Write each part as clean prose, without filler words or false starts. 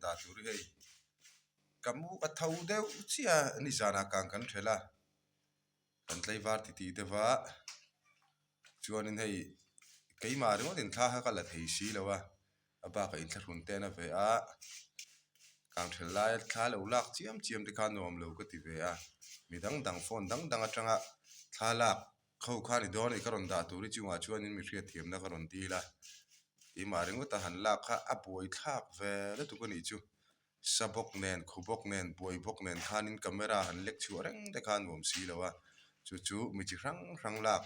dah tur hi hei ka mu a tho deuh chiah a nizanah kang kan ṭhelh a kan tlaivar titih deuh va chuanin hei keimah ringawt in thla kha ka la thei si lo a a bakah inthlahrun te an a ve a kang ṭhelh laia thla lo lak chiam chiam te kha nuam lo ka ti ve a mi dang dang phone dang dang atanga thla lak Kho kha ni dawn i ka rawn dah tur hi chungah chuanin mi hriatthiamna ka rawn dil a, keimah ringawt a han lak kha a buai thlak ve lutuk a nih chu. Sa bawk nen, khu bawk nen, buai bawk nen khanin camera han lek chhuah reng te kha a nuam si lo a, chu chu mi chi hrang hrang lak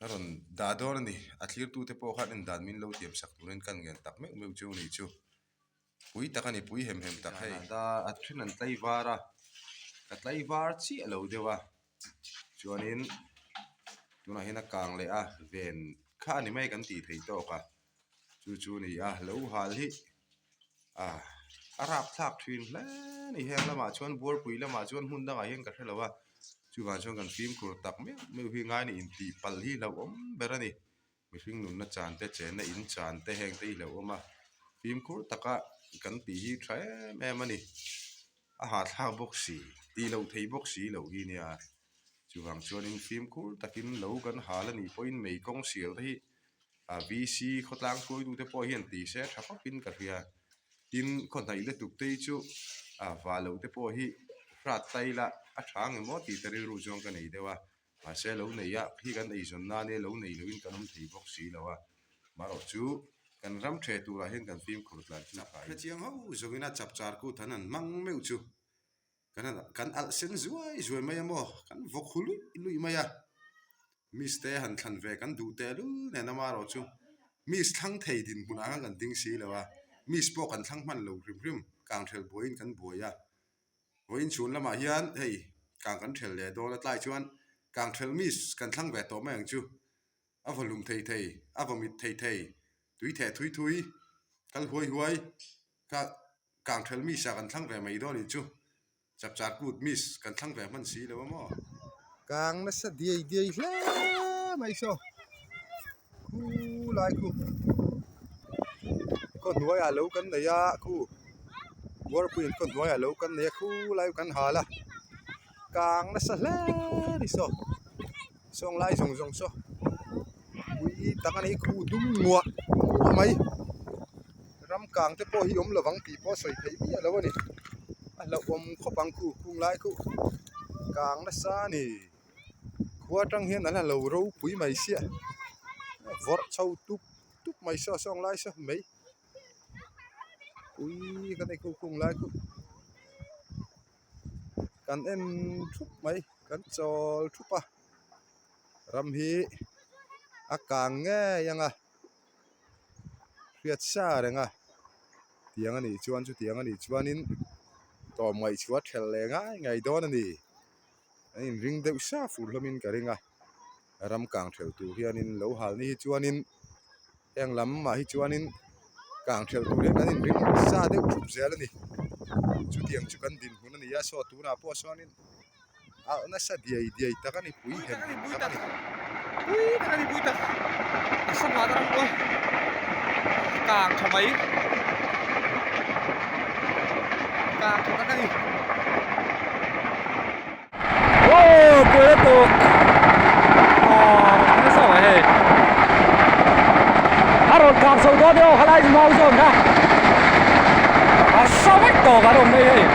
a rawn dah dawn a ni. A thlirtute pawh khan indan min lo tiam sak turin ka ngen tak meuh meuh chu a nih chu. Pui tak a ni, pui hem hem tak hei. A then an tlaivar a, ka tlaivar chiah lo deuh a. Chuanin tunah hian a kang leh a ven kha a ni mai kan tih theih tawk a chu chu a ni a lo hal hi ah a rapthlak thin hle a ni heng lamah chuan buarpui lamah chuan hmun dangah hian ka hrelo a chuvang chuan kan fimkhur tak meuh meuh hi ngai a ni intih palh hi hlauhawm ber a ni. Mihring nunna chan te, chenna in chan te heng te hi lo awm a, fimkhur taka kan tih hi tha em em a ni. A hahthlak bawk si, tih loh thei bawk si loh hi nia. Chuvang chuanin fimkhur takin lo kan hal a nih pawhin mei kawng sial te hi a VC khawtlang hruaitute pawh hian ti se tha khawpin ka hria. Tin, khawhnaih lutuk te hi chu a vah loh te pawh hi hrat ta ila a tha ang emaw tih te rilru chuan ka nei deuh a. Mahse lo nei a, khi kan eizawn nan e lo nei loin kan awm thei bawk si lo a, marawh chu kan ram ṭhe turah hian kan fimkhur tlan chu a hrechiang ho zawngin a chapchar kut han han hmang meuh chu kan han kan alh sen zuai zuai mai a maw, kan vawk hu luih luih mai a, miss te han thlan ve kan duh teh lul nen a marawh chu miss thlang thei dinhmunah khan kan ding si lo a, miss pawh kan thlang hman lo hrim hrim, kangṭhelh buaiin kan buai a. Vawiin chhun lamah hian hei kang kan ṭhel leh dawn a tlai chuan kang ṭhel miss kan thlang ve tawh mai ang chu. A vaw hlum thei thei, a vaw mit thei thei, tui theh thui thui, kal huai huai kha kang ṭhel miss ah kan thlang ve mai dawn nih chu. Chapchar kut miss kan thlang ve hman si lo a maw? Kang nasa diai diai hle mai saw. Khu lai khu khaw hnuaiah lo kan nei a khu buarpuiin khaw hnuaiah lo kan nei a khu lai kan hal a kang nasa hle a ni saw sawng lai zawng zawng saw ui tak a ni khu dum muah muah mai ram kang te pawh hi awm lovang tih pawh a sawi theih miah lo a ni a hlauhawm khawp ang khu khung lai khu kang nasa a ni. Khua atang hian an la lo ropui mai sia vawrh chho tup tup mai saw sawng lai saw mai ui ka nei khu khung lai khu kan en thup mai kan chawl thup a ram hi a kang ngei ang a hriat sa reng a tiang a nih chuan chutiang a nih chuanin tawm ngaihchhuah a thelh leh ngai ngai dawn a ni. An inring deuh sa fur hlawmin ka ring a, ram kang ṭhelh tur hianin lo hal ni hi chuanin heng lamah hi chuanin kang ṭhelh tur hian an inring sa deuh ṭhup zel a ni. Chutiang chu kan dinhmun a ni a, saw tunah pawh sawn alh nasa diai diai tak a ni, pui hem hem tak a ni. Pui tak a ni, pui tak a samah te ram kang tha mai kang tha tak a ni. Wow pui la tuk aw nasa mai hei a rawn kang chho dawn emaw khalai chu mau zawn kha a sa vek tawp an awm mai hei.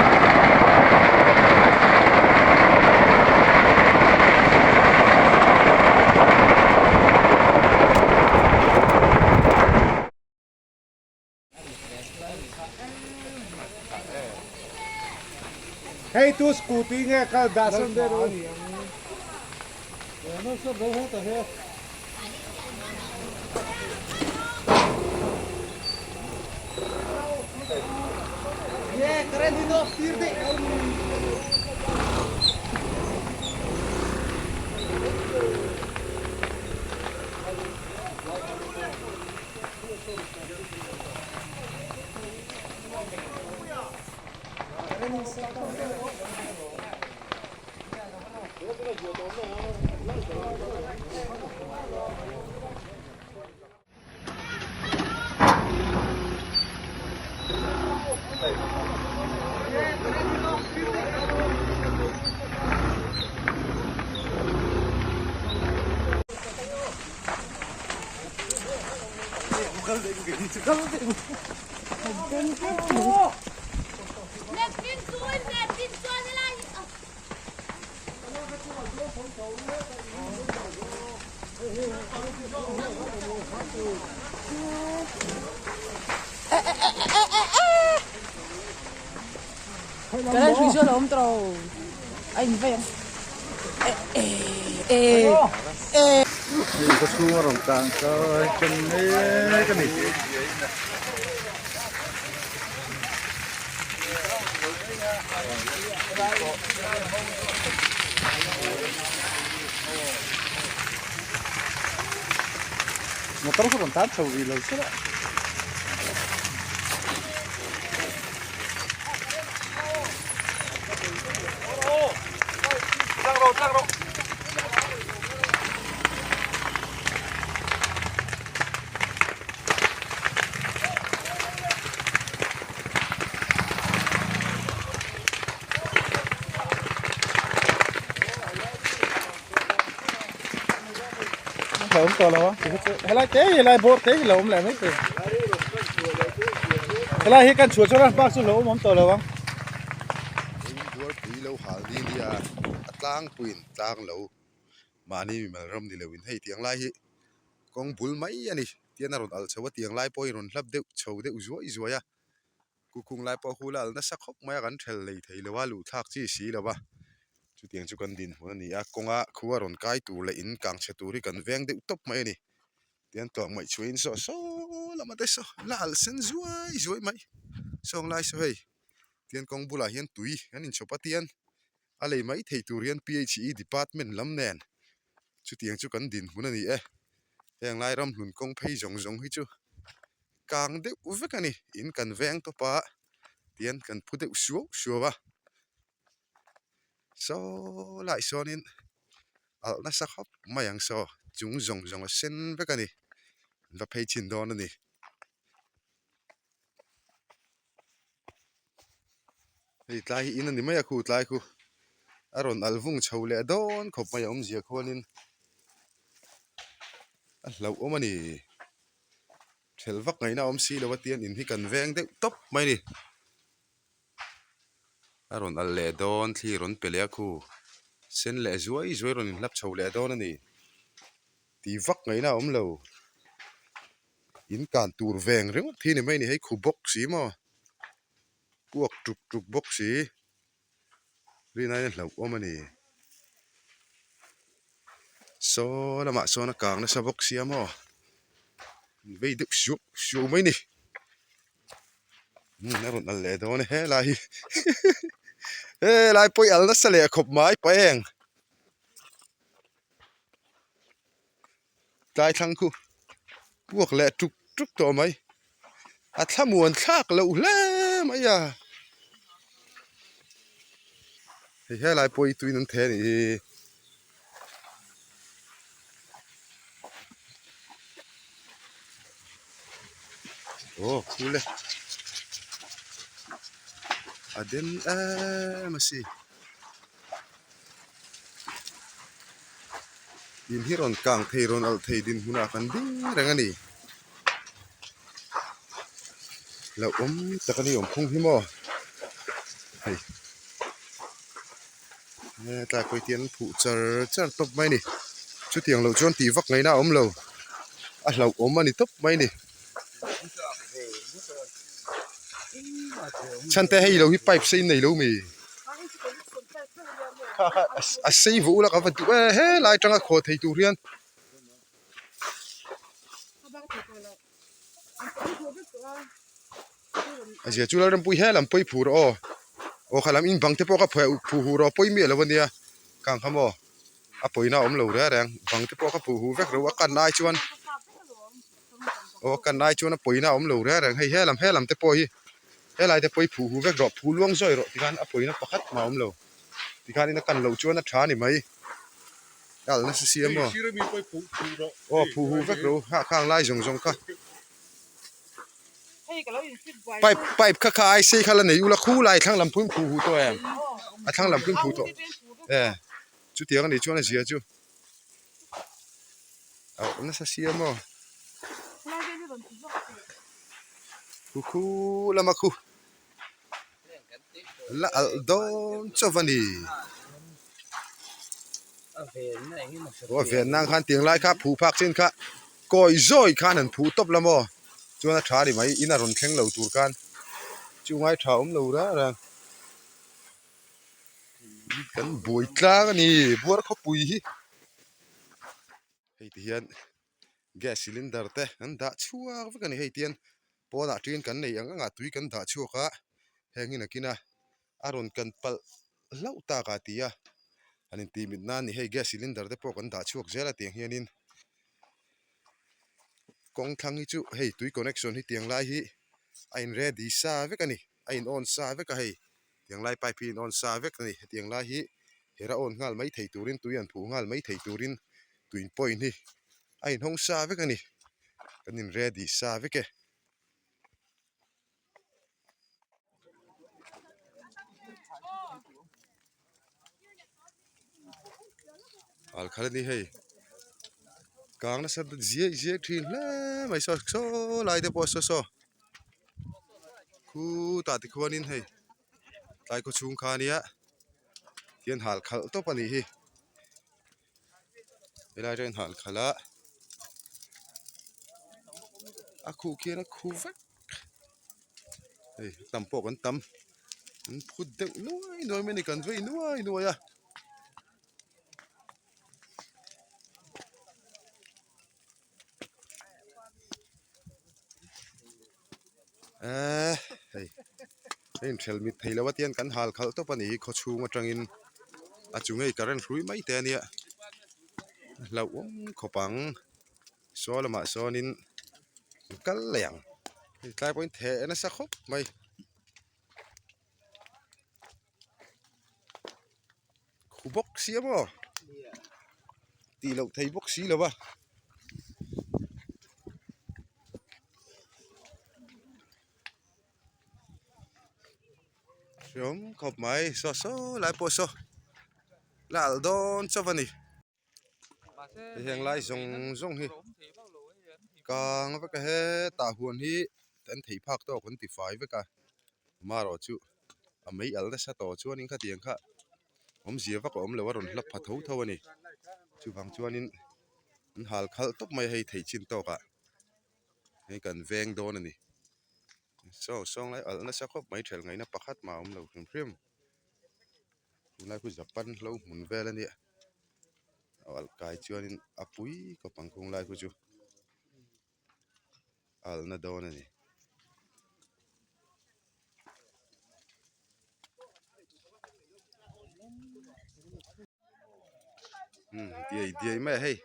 Hei tu scooty nge kal dah sawn ber u. Ka chhung a rawn tang kai ṭan mek a ni. Motor kha rawn tan chho rih lo se la. Awm tawh lo a helai te hi helai bawr te hi lo awm leh mai thei helai hi kan chhuah chuan bak chu lo awm awm tawh lo ang. Buarpui lo hal ni nia a tlangpuiin tlang lo mahni mimal ram ni loin hei tiang lai hi kawng bul mai a ni tian a rawn alh chho a tiang lai pawhin rawn hlap deuh chho deuh zuai zuai a. Kukhung lai pawh hula al nasa khawp mai a kan ṭhel lei thei lo a luh thlak chi si lo va chutiang chu kan dinhmun a ni a kawnga khua rawn kai tur leh in kang chhe tur hi kan veng deuh tawp mai a ni tian tawng ngaih chhuahin saw saw lama te saw la alh sen zuai zuai mai sawng lai saw hei tian kawng bulah hian tui an inchhawp a tian a lei mai thei tur hian P_H_E department lam nen chutiang chu kan dinhmun a ni e heng lai ramhlun kawng phei zawng zawng hi chu. Kang deuh vek a ni in kan veng tawp a tihian kan phu deuh suau suau a saw lai sawnin alh nasa khawp mai ang saw chung zawng zawng a sen vek a ni an va phei chhin dawn a ni. Hei tlai hi in a ni mai a khu tlai khu a rawn alh vung chho leh dawn khawp mai a awmzia khuanin a hlauhawm a ni. Thelh vak ngaihna a awm si lo a tian in hi kan veng deuh tawp mai a ni. A rawn alh leh dawn thli rawn pe leh a khu sen leh zuai zuai rawn inhlap chho leh dawn a ni. Tih vak ngaihna a awm lo. In kan tur veng ringawt hi a ni mai a ni hei khu bawk si maw puak tuk tuk bawk si rin aiin a hlauhawm a ni. Saw lamah sawn a kang nasa bawk sia maw vei deuh suau suau mai ni umm a rawn al leh dawn e helai hi helai pawh i al nasa leh khawp mai pa eng tlai thlang khu puak leh tuk tuk tawh mai a thlamuan thlak loh hle mai a hei helai pawh hi tuin an theh a nih hi. Aw khul e a den em a si. In hi rawn kang thei rawn alh thei dinhmunah kan ding reng a ni. Hlauhawm tak a ni awm phung hi maw hei tlai pawh hi tian an phuh char char tawp mai a ni. Chutiang loh chuan tih vak ngaihna a awm lo a hlauhawm a ni tawp mai a ni. Chhante hei lo hi pipe sei nei lo mi kha kha a sei vawh ula ka va duh e helai atanga khaw thei tur hian. A zia chu Lalrampui he lam pawi phur aw aw kha lam in bang te pawh ka phuah phuh huh rawh pawi miah lo ania kang kha maw a pawina a awm lo reng reng bang te pawh ka phuh huh vek ro a kan ai chuan. Aw a kan lai chuan a pawina a awm lo reng reng hei helam helam te pawh hi helai te pawh hi phuh huh vek rawh phuh luang zawih rawh tikhan a pawina pakhat mah a awm lo tikhanin a kan loh chuan a tha a ni mai a alh nasa si a maw aw phuh huh vek rawh u hah khang lai zawng zawng kha. Pipe pipe kha kha ai sei kha la nei ula khu lai thlang lam pawhin phuh huh tawh em a thlang lam pawhin phuh tawh e chutiang a nih chuan a zia chu a nasa sia maw khu khu lama khu la alh dawn chauh a ni aw a ven nan khan tiang lai kha phuh phak chin kha kawi zawi khan an phuh tawp la maw chuan a tha a ni mai in a rawn thleng lo tur khan chu ngai tha awm lo reng reng kan buai tlang a ni buar khawpui hi hei ti hian gas cylinder te an dah chhuak vek a ni hei tian pawnah ṭin kan nei ang ang ah tui kan dah chhuak a heng hi nakin a a rawn kan palh hlauh tak ah ti a han intih mit nan a ni hei gas cylinder te pawh kan dah chhuak zel a tiang hianin kawng thlang hi chu hei tui connection hi tiang lai hi a in ready sa vek a ni a in on sa vek a hei tiang lai pipe hi in on sa vek a ni hetiang lai hi hera on nghal mai thei turin tui an phuh nghal mai thei turin tui point hi a inhawng sa vek a ni kan in ready sa vek e. Al khat a ni hei kang nasa ziai ziai thin hle mai saw saw lai te pawh saw saw khutah tikhuanin hei tlai khaw chhung kha ania tihian hal khalh tawp a nih hi helai atangin hal khalh a a khuh khian a khuh vek hei tam pawh kan tam an phut deuh nuai nuai mai a ni kan vei nuai nuai a. Eee hei hei inhrel mit thei lo a tian kan hal khalh tawp a ni hi khaw chhung atangin a chu ngei current hrui mai te a nia a hlauhawm khawp ang saw lamah sawnin an kal leh ang hei tlai pawhin theh nasa khawp mai. Khu bawk si a maw tih loh thei bawk si lo va. Hreawm khawp mai saw saw lai pawh saw la alh dawn chauh a ni. Heng lai zawng zawng hi kang vek a hetah huan hi an thei phak tawk an ti fai vek a amaherawh chu a mei alh nasa tawh chuanin khatiang kha awmzia vak a awm lo a rawn hlap pha tho tho a ni chuvang chuanin an hal khalh tawp mai a hei theih chin tawkah hei kan veng dawn a ni saw sawng lai alh nasa khawp mai thelh ngaihna pakhat mah a awm lo hrim hrim. Tunlai khu Japan hlo hmun vel a nia a alh kai chuanin a pui khawp ang khung lai khu chu a alhna dawn a ni. Diai diai mai a hei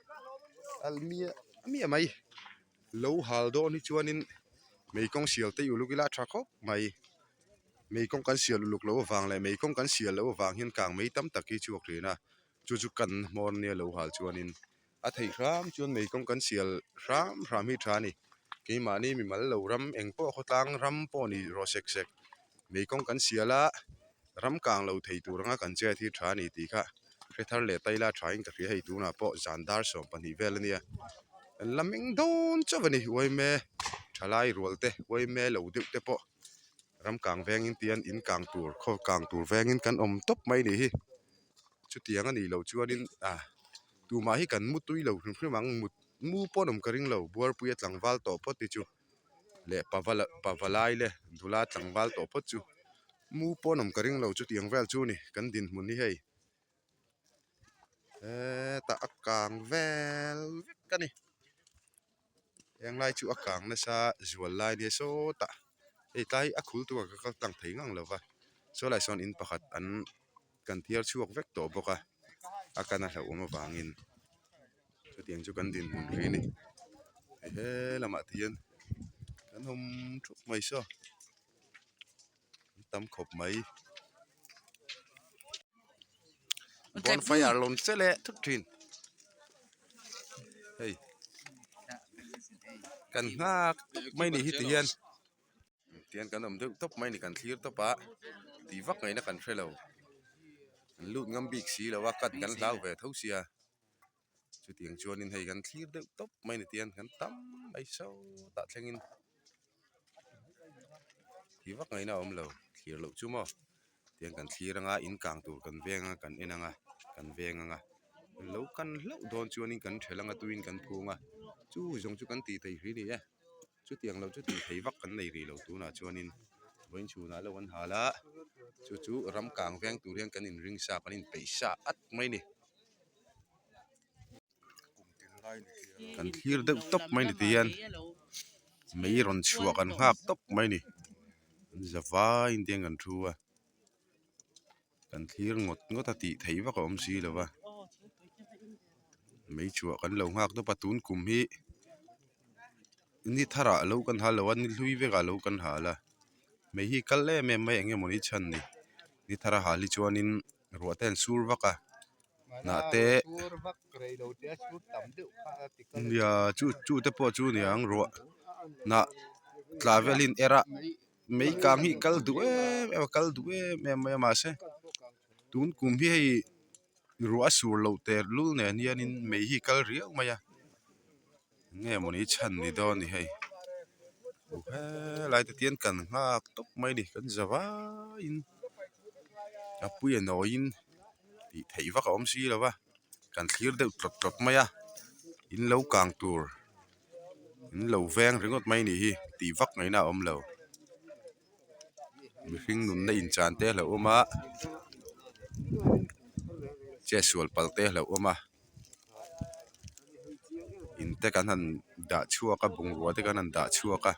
alh miah miah mai lo hal dawn hi chuanin mei kawng sial te uluk ila a tha khawp mai. Mei kawng kan sial uluk loh avang leh mei kawng kan sial loh avang hian kang mei tam tak hi chhuak thin a, chu chu kan hmawr nia lo hal chuanin a theih hram chuan mei kawng kan sial hram hram hi tha a ni. Keimahni mimal lo ram eng pawh khawtlang ram pawh ni rawh sek sek mei kawng kan sial a, ram kang lo thei tur anga kan chet hi tha a ni tih kha hre thar leh taila thain ka hria hei tunah pawh zan dar 12 vel a nia kan la meng dawn chauh a ni uaime thalai rual te uaime lo deuh te pawh. Ram kang vengin tian in kang tur khaw kang tur vengin kan awm tawp mai nih hi chutiang a nih loh chuanin ah tumah hi kan mu tui lo hrim hrim ang mut mu pawn awm ka ring lo buarpuia tlangval tawh phawt hi chu leh pavala pavalai le nula tlangval tawh phawt chu mu pawn awm ka ring lo chutiang vel chu a ni kan dinhmun hi hei hetah a kang vel vek a ni. Eng lai chu a kang nasa zual lai nia sawtah hei tlai a khul tur ka kal tlang thei ngang lova saw lai sawn in pakhat an kan thiar chhuak vek tawh bawk a a kan a hlauhawm avangin chutiang chu kan dinhmun ri a ni hei he lamah te hian kan awm thup mai saw an tam khawp mai bonfire lawm che leh thut thin hei kan nghak tawp mai ni hi ti hian. Tian kan awm deuh tawp mai a ni kan thlir tawp a tih vak ngaihna kan hre lo an lut ngam bik si lo a cut kan hlau ve tho sia chutiang chuanin hei kan thlir deuh tawp mai a ni tian kan tam mai sawtah thlengin tih vak ngaihna a awm lo thlir loh chu maw tiang kan thlir anga in kang tur kan veng anga kan en anga kan veng anga lo kan hlauh dawn chuanin kan ṭhelh anga tuiin kan phung a chu zawng chu kan tih theih hrih a ni e. Chutiang lo chu tih thei vak kan nei rih lo tunah chuanin vawiin chhunah lo an hal a chu chu ram kang veng tur hian kan inring sa kan inpeih sa at mai a ni. Kan thlir deuh tawp mai a ni ti hian mei rawn chhuah kan nghak tawp mai a ni an za vaiin te hian kan thu a kan thlir ngawt ngawt a tih theih vak a awm si lo va mei chhuah kan lo nghak tawp a tun kum hi ni tharah lo kan hal lo a ni hlui vekah lo kan hal a mei hi kal em em mai eng emawni chhan ni ni thar a hal hi chuanin ruah te an sur vak a hnah te nia chu chu te pawh chu niang ruah hnah tla velin er a mei kang hi kal duh em em a kal duh em em mai a mahse tun kum hi hei ruah a sur loh ter lul nen hianin mei hi kal riau mai a nge mawni chhan ni dawn ni hei helai te tian kan nghak tawp mai a ni kan za vaiin a pui a nawiin tih theih vak a awm si lo va kan thlir deuh tlawt tlawt mai a in lo kang tur in lo veng ringawt mai a nih hi tih vak ngaihna a awm lo mihring nunna inchan te a hlauhawm a chetsual palh te a hlauhawm a. In te kan han dah chhuak a bungrua te kan han dah chhuak a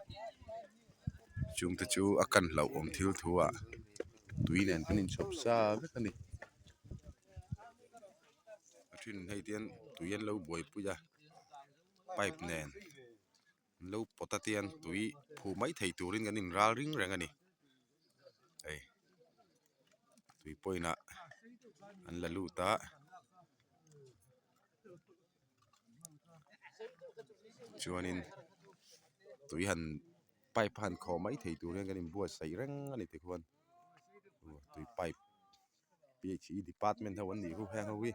chung te chu a kan hlauhawm thil thu ah tui nen kan inchhawp sa vek a ni a then hei te hian tui an lo buaipui a pipe nen an lo pawt a te hian tui phuh mai thei turin kan inral ring reng a ni hei tui point ah an la lut a chuanin tui han pipe a han khawh mai thei tur hian kan inbuatsaih reng a ni tikhuan tui pipe phe department ho an nih hu heng ho hi.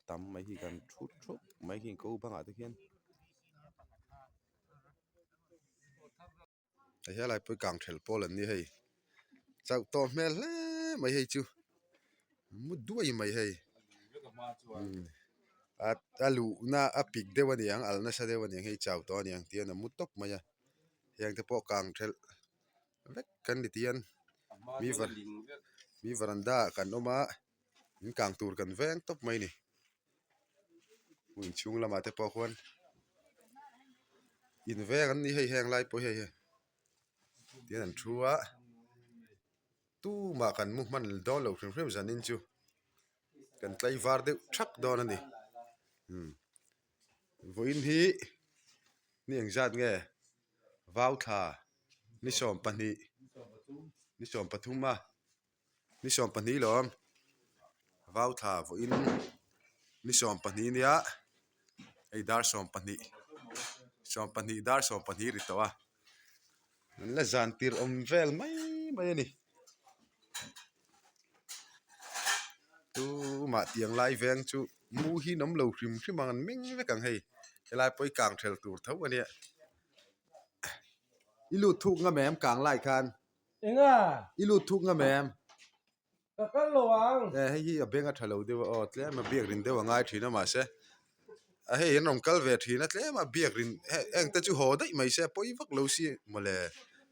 Tam mai hi kan thut thup mai hi ko bangah te khian hei helai pawh hi kang thelh pawl an ni hei chauh tawh hmel hle mai hei chu mu duai mai hei a luhna a pik deuh a niang al nasa deuh a niang hei chau tawh a niang tih hian a mu tawp mai a heng te pawh kang thelh vek kan ni tihian mi varanda ah kan awm a. In kang tur kan veng tawp mai a ni hmun chhung lamah te pawh khuan in veng an ni hei heng lai pawh hi hei tihian an thu a tumah kan mu hman dawn lo hrim hrim zanin chu kan tlaivar deuh thak dawn a ni umm vawiin hi ni engzat nge vauthla ni 12 ni 13 a. Ni 12 lawm vauthla vawiin ni 12 nia hei dar 12 12 dar 12 ri tawh a an la zan tir awm vel mai mai a ni tumah tiang lai veng chu mu hi an awm lo hrim hrim ang an meng vek ang hei helai pawh hi kang ṭhel tur tho a nia i lut thuk ngam em kang lai khan. Enga? I lut thuk ngam em? Ka kal lo ang. Eh hei hi a beng a tha lo deuh a aw tlem a biak rin deuh a ngai thin a mahse a hei an rawn kal ve thin a tlem a biak rin heng te chu haw daih mai se a pawi vak lo si mawle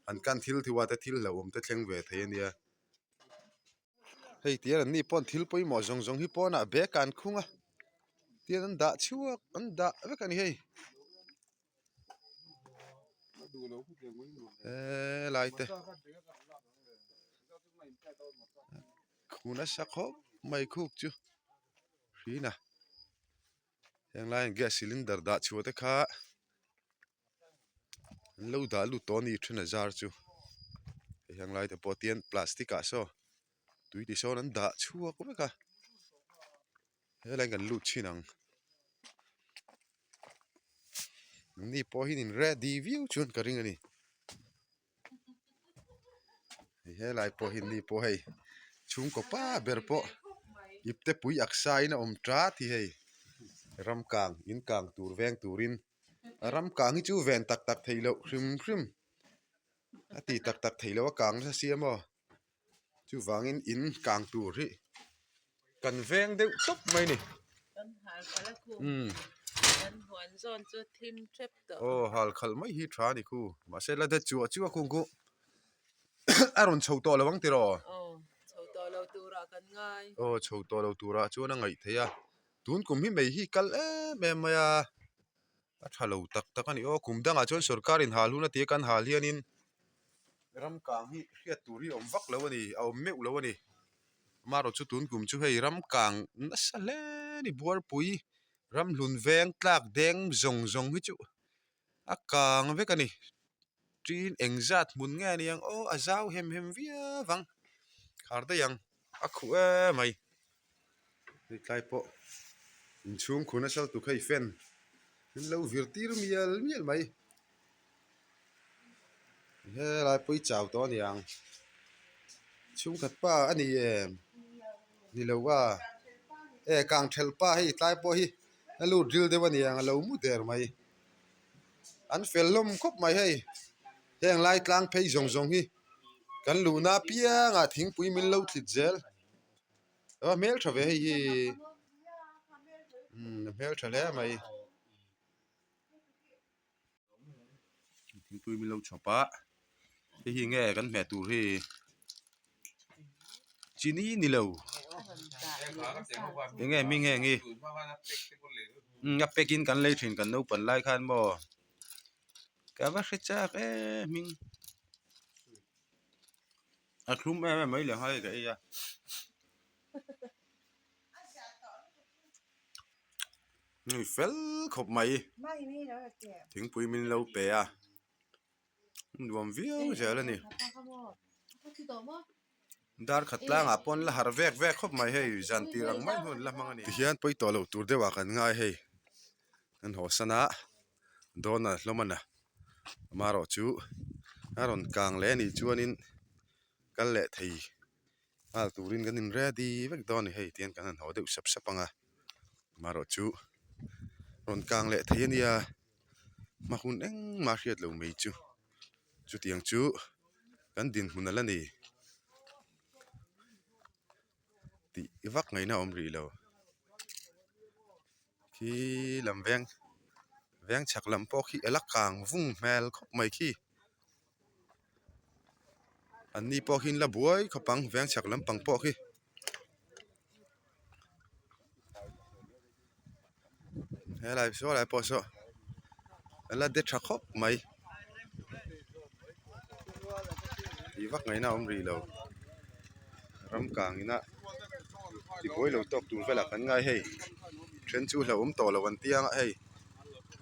an kan thil thu a te thil hlauhawm te thleng ve thei a nia. Hei tihian an ni pawh thil pawimawh zawng zawng hi pawnah bag ah an khung a tihian an dah chhuak an dah vek a ni hei. Helai te khu nasa khawp mai khuk chu hrin a heng laiah gas cylinder dah chhuah te kha an lo dah lut tawh a ni then a zar chu heng lai te pawh tian plastic ah saw tui ti sawn an dah chhuak vek a helai kan lut chhin ang. Ni pawh hian in ready viau chuan ka ring a ni. Helai pawh hi ni pawh hei chhungkaw pa ber pawh ipte pui ak saiin a awm tat hi hei ram kang in kang tur veng turin ram kang hi chu ven tak tak theih loh hrim hrim a ti tak tak theih loh a kang nasa sia maw chuvangin in kang tur hi kan veng deuh tawp mai a ni. Aw hal khalh mai hi tha a ni khu mahse la de chuah chuah khung khu a rawn chho tawh lo ang tiraw aw chho tawh lo turah chuan a ngaih theih a tun kum hi mei hi kal em em mai a a tha lo tak tak a ni aw kum dangah chuan sorkar in hal hun a ti a kan hal hianin ram kang hi hriat tur hi a awm vak lo a ni a awm meuh lo a ni amaherawh chu tun kum chu hei ram kang nasa hle a ni buarpui ramhlun veng tlak deng zawng zawng hi chu a kang vek a ni tin engzat hmun nge a ni ang aw a zau hem hem viau ang khar daih ang a khuh em mai hei tlai pawh inchhung khu nasa lutuk hei fan min lo vir tir mial mial mai helai pawh hi chau tawh a ni ang chhungkhat pa a ni em ni lo a e kang thelh pa hei tlai pawh hi a lut ril deuh a ni ang a lo mu der mai an fel hlawm khawp mai hei heng lai tlang phei zawng zawng hi kan luhna apiangah thingpui min lo thlit zel a hmeltha ve hei hi umm a hmeltha hle mai. Thingpui min lo chhawp a hei hi nge kan hmeh tur hi chini ni lo eng nge hming heng hi umm a pack in kan lei thin kan naupan lai khan maw ka va hre chak em hming a thlum em em mai leh nghal hei ka ei a. Hei fel khawp mai thingpui min lo pe a nuam viau zel a ni dar khat tlangah pawh an la harh vek vek khawp mai hei zan tir ang mai hun la hmang a ni tihian pawi tawh loh tur deuh ah kan ngai hei kan haw san a dawn a hlawm a na amaherawh chu a rawn kang leh a nih chuanin kal leh thei. Nghal turin kan in ready vek dawn a ni hei tihian kan han haw deuh sap sap ang a amaherawh chu rawn kang leh thei a nia hma hun engmah hriat lo mai chu chutiang chu kan dinhmun a la ni tih vak ngaihna a awm rih lo khi lam veng veng chhak lam pawh khi a la kang vung hmel khawp mai khi. An ni pawh khi an la buai khawp ang veng chhak lampang pawh khi. Helai saw lai pawh saw a la de tha khawp mai tih vak ngaihna a awm rih lo ram kang ina tibuai lo tawk tur velah kan ngai hei then chu hlauhawm tawh lo an tia ang a hei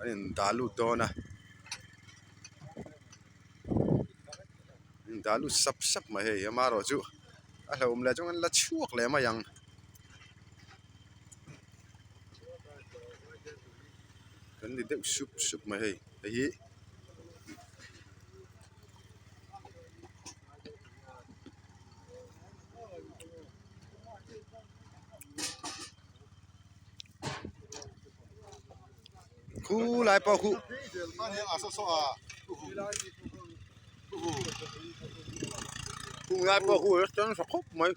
an in dah lut dawn a. Dah lut sap sap mai hei amaherawh chu a hlauhawm leh chuan an la chhuak leh mai ang. Kan ni deuh sup sup mai hei hei hi. Khu lai pawh khu khu lai pawh khu a chuan tha khawp mai.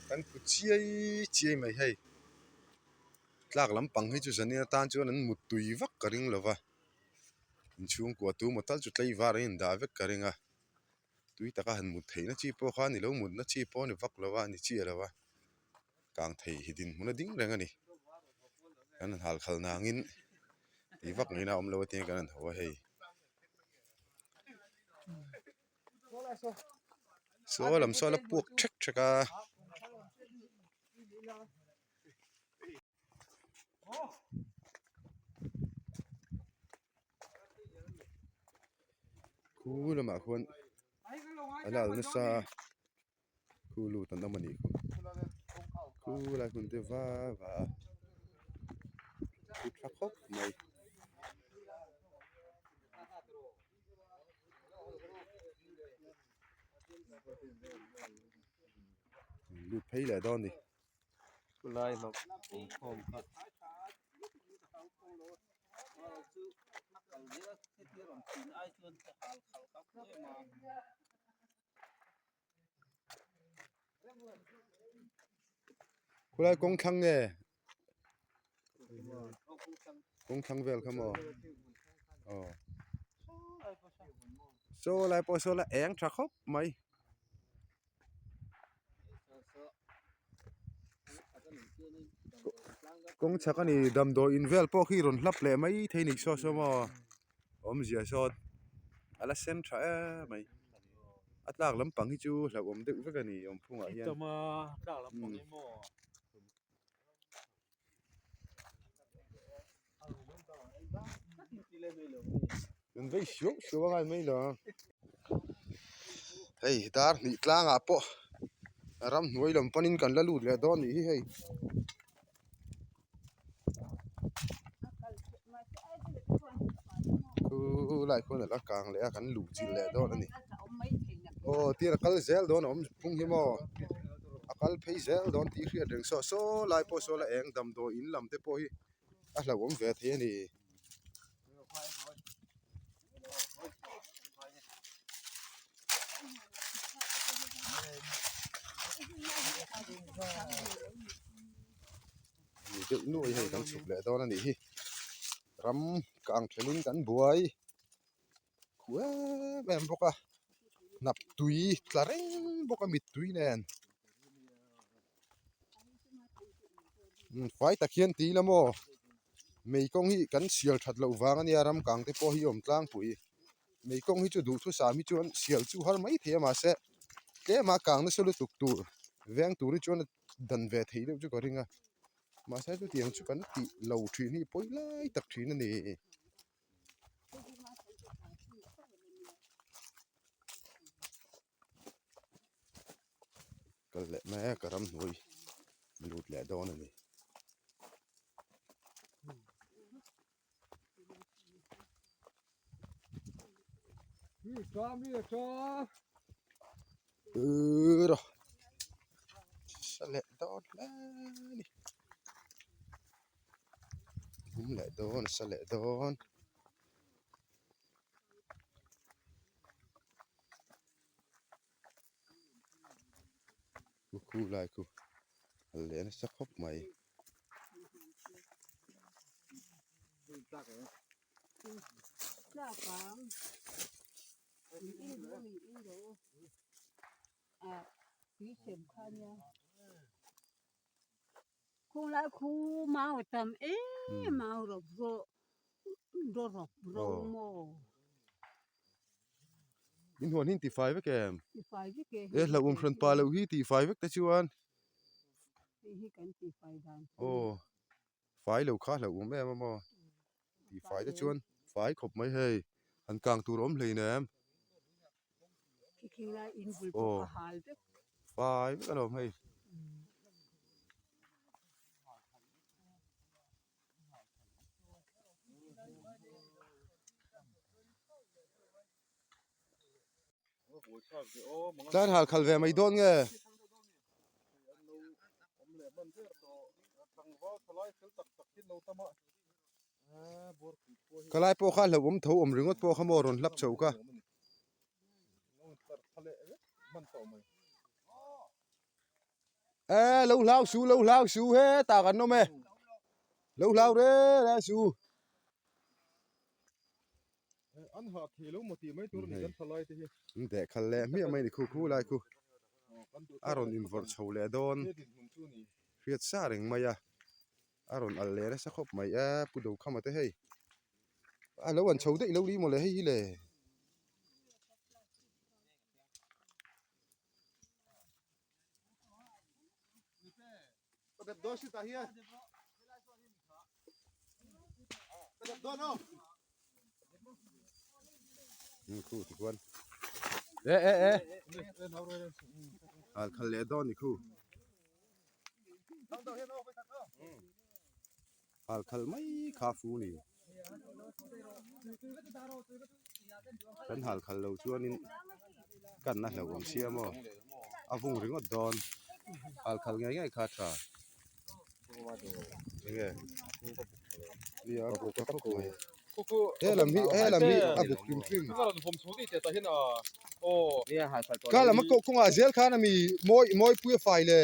Kan phu chiai chiai mai hei. Tlak lampang hi chu zanin atan chuan an mut tui vak ka ring lo va inchhungkua tu maw tal chu tlaivar an indah vek ka ring a tui taka han mut theihna chi pawh kha a ni lo mutna chi pawh a ni vak lo va a ni chiah lo va kang thei hi dinhmun a ding reng a ni kan han hal khalh nangin tih vak ngaihna a awm lo a tia kan han haw a hei. Saw lam saw a la puak thek thek a. Khu lamah khuan a la al nasa a khu lut an awm a nih khu khu lai hmun te va va a thu tha khawp mai. Lut phei leh dawn a ni. Khulai hlawk awmkhawm kha. Khulai kawng thlang nge kawng thlang vel kha maw aw saw lai pawh saw la eng tha khawp mai. Kawng chhak a ni damdawi in vel pawh khi rawn hlap leh mai thei ni saw saw maw awmzia sawn a la sen tha em mai a tlak lampang hi chu hlauhawm deuh vek a ni awm phungah hian. An vei suau suau a ngai mai lo ang. Hei dar hnih tlangah pawh ramhnuai lam panin kan la lut leh dawn nih hi hei. Khu lai khuan a la kang leh a kan luh chilh leh dawn a ni. Aw tir a kal zel dawn a awm phung hi maw a kal phei zel dawn tih hriat reng saw saw lai pawh saw la eng damdawi in lam te pawh hi a hlauhawm ve thei a ni. Deuh nuai hei kan chhuk leh dawn a nih hi ram kang thelin kan buai khuh em em bawk a hnap tui tla reng bawk a mittui nen fai tak hian ti ila maw mei kawng hi kan sial that loh vang a nia ram kang te pawh hi awm tlangpui mei kawng hi chu duhthusam hi chuan sial chu har mai thei a mahse tlem a kang nasa lutuk tur veng tur hi chuan a dan ve theih deuh chu ka ring a mahse chutiang chu kan tih lo thin hi pawi lai tak thin a ni. Kal leh mek a ramhnuai lut leh dawn a ni. Sa leh dawn hle a ni. Hum leh dawn sa leh dawn. Khu lai khu a leh nasa khawp mai. Khunglai khu mau a tam em mau rawp rawh rawp rawp ro maw. In huan hi in tifai vek em? Tifai vek e. E hlauhawm hran pa loh hi tifai vek te chuan. Hei hi kan tifai dan. Aw fai lo kha hlauhawm em a maw. Tifai te chuan fai khawp mai hei. Han kang tur a awm hleinem. Aw fai vek alawm hei. Tlan hal khal ve mai dawn nge. Ka lai pawh kha hlauhawm tho awm ringawt pawh kha maw rawn hlap chho ka. E lo hlau su lo hlau su he tah kan awm e lo hlau re re su. An hah thei lo maw tih mai tur a ni kan thalai te hi. An deh khalh leh hmiah mai a ni khu khu lai khu a rawn invawrh chho leh dawn hriat sa reng mai a a rawn alh leh nasa khawp mai a pu Dokhama te hei a lo an chho daih lo ni maw le hei hi le. Khu ti khuan e e e hal khal leh dawn ni khu hal khal mai kha fu ni kan hal khal lo chuanin kanna hlauh awm sia maw a vung ringawt dawn hal khal ngei ngei kha a tha. Enge nia a buk a khawp mai he lam hi he lam hi a buk hrim hrim ka lam a kawng ah zel khan ami mawi mawi pui a fai le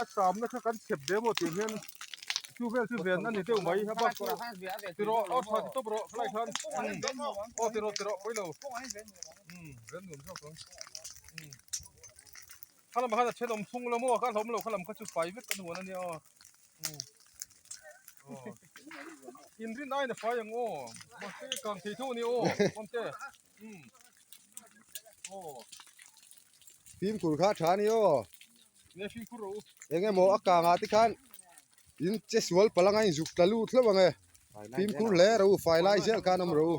A samna kha kan chep ve maw tih hian chu vel chu ven a ni deuh mai a bak ti rawh aw tha ti tawp rawh helai khan aw ti rawh ti rawh pawi lo ven nuam zawk ang kha lamah khan a thenawm thung lo maw kha hlawm lo kha lam kha chu fai vek a nuan a nia aw inrin aiin a fai ang aw mahse kang thei tho a ni aw awmte aw. Fimkhur kha a tha a ni aw. Eng emaw a kangah te khan in che sual palh anga in zuk tla lut hlauh ang e. Fimkhur hle ro u, fai lai zel khan awm ro u.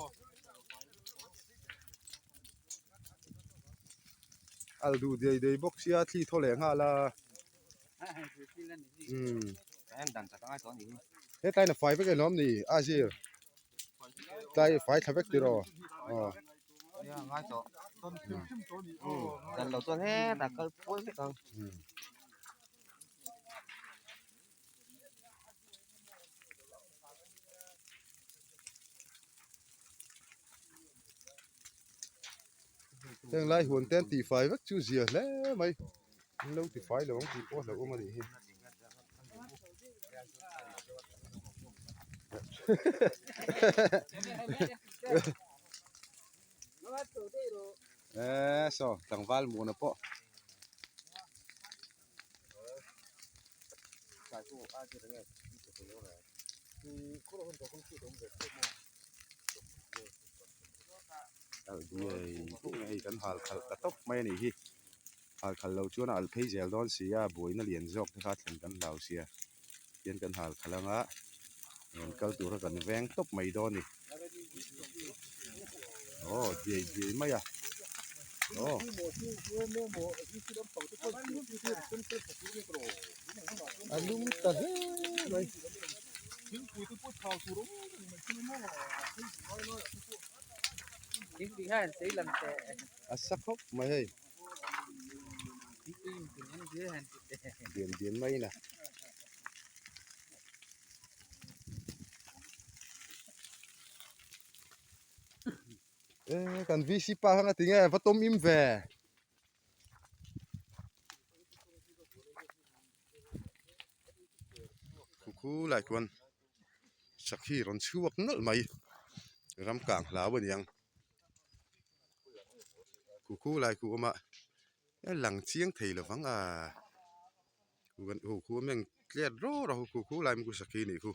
Al duh dei dei bawk sia thli thaw leh nghal a. Hetlai in a fai vek eng ni a zir. Tlai fai thla vek tiraw aw. Heng lai huan te an tihfai vek chu zia hle mai an lo tifai lo ang tih pawh a hlauhawm a nih hi. Eee saw tlangval muana pawh. Hei kan hal khalh ta tawp mai a nih hi hal khalh loh chuan a alh phei zel dawn si a buaina lian zawk te kha thlen kan hlau sia tihian kan hal khalh anga rawn kal tura kan veng tawp mai dawn a ni aw diai diai mai a aw. A lum ta hle mai. A sa khawp mai hei. Dian dian mai in a. E kan VC pa kha nga tinge va tawm im ve. Khu khu lai chuan sakhi rawn chhuak nawlh mai ram kang hlau a niang khu khu lai khu awm a a lang chiang thei lo vang a khu khu a meng tlet rawr a khu khu lai khu sakhi a nih khu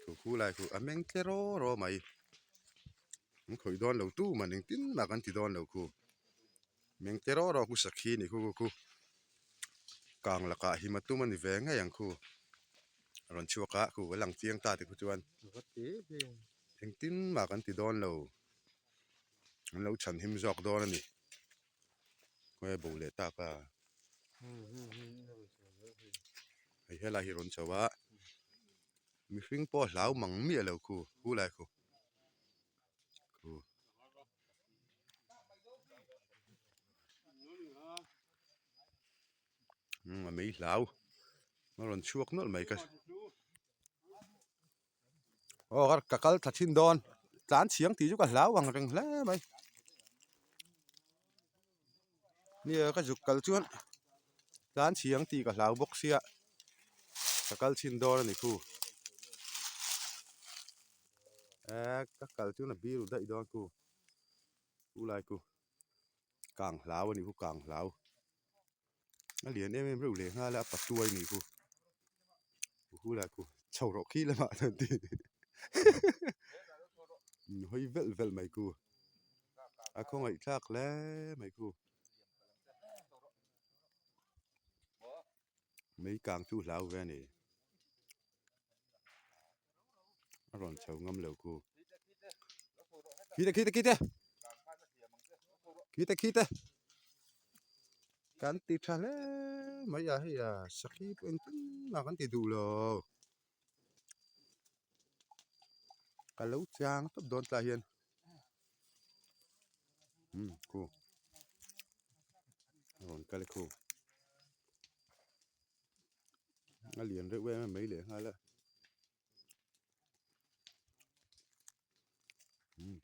khu khu lai khu a meng tle raw raw mai an khawih dawn lo tu man engtin mah kan ti dawn lo khu. Meng te rawh rawh khu sakhi a nih khu khu kang lakah him a tum a ni ve ngei ang khu a rawn chhuak a khu a lang chiang ta te khu chuan engtin mah kan ti dawn lo an lo chhan him zawk dawn a ni khawnge bo leh tak a hei helai hi a rawn chho a mihring pawh a hlau mang miah lo khu khu lai khu khu. A mei hlau a rawn chhuak nawlh mai ka aw ka kal thla thin dawn tlan chhiang tih chu ka hlau ang reng hle mai nia ka zuk kal chuan tlan chhiang tih ka hlau bawk sia ka kal chhin dawn a ni khu eh ka kal chuan a biru daih dawn khu. Chu lai chu kang hlau a nih khu kang hlau a lian em em reuh leh nghal a a patuai a nih khu chu lai chu chho rawh khi lamah chuan ti. In hawi velh velh mai ku. A khawngaih thlak hle mai ku. Mei kang chu hlau ve a ni. A rawn chho ngam lo ku. Khite khite khite. Khite khite. Kan ti tha hle mai a hei a sakhi pawh engtin mah kan ti duh lo. Ka lo chang tawp dawn tlai hian umm khu a rawn kal e khu a lian reuh em em mai leh nghal a umm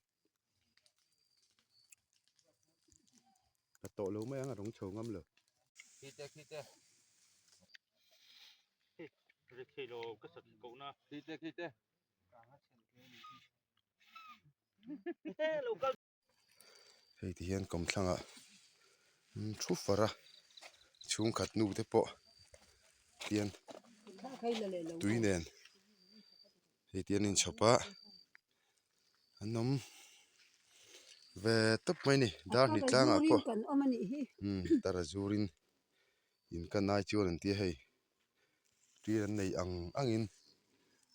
ka tawh lo mai ang a rawng chho ngam lo. Hei ti hian kawmthlangah thu far a chhungkhat nu te pawh hian tui nen hei ti an inchhawp a an awm ve tawp mai a ni dar hnih tlangah pawh tar a zurin in kan ai chuan an ti a hei. Tir an nei ang angin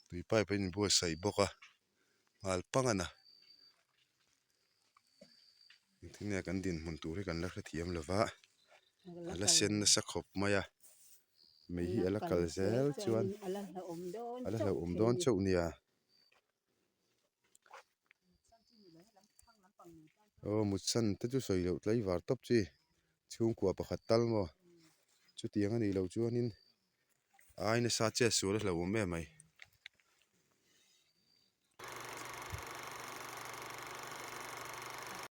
tui pipe a inbuatsaih bawk a nghal pang a na engtin nge kan dinhmun tur hi kan la hrethiam lo va a la sen nasa khawp mai a mei hi a la kal zel chuan a la hlauhawm dawn chauh nia aw mutsan te chu sawi loh tlaivar tawp chi chhungkua pakhat tal maw chutiang a nih loh chuanin ai nasa chet sual a hlauhawm em mai.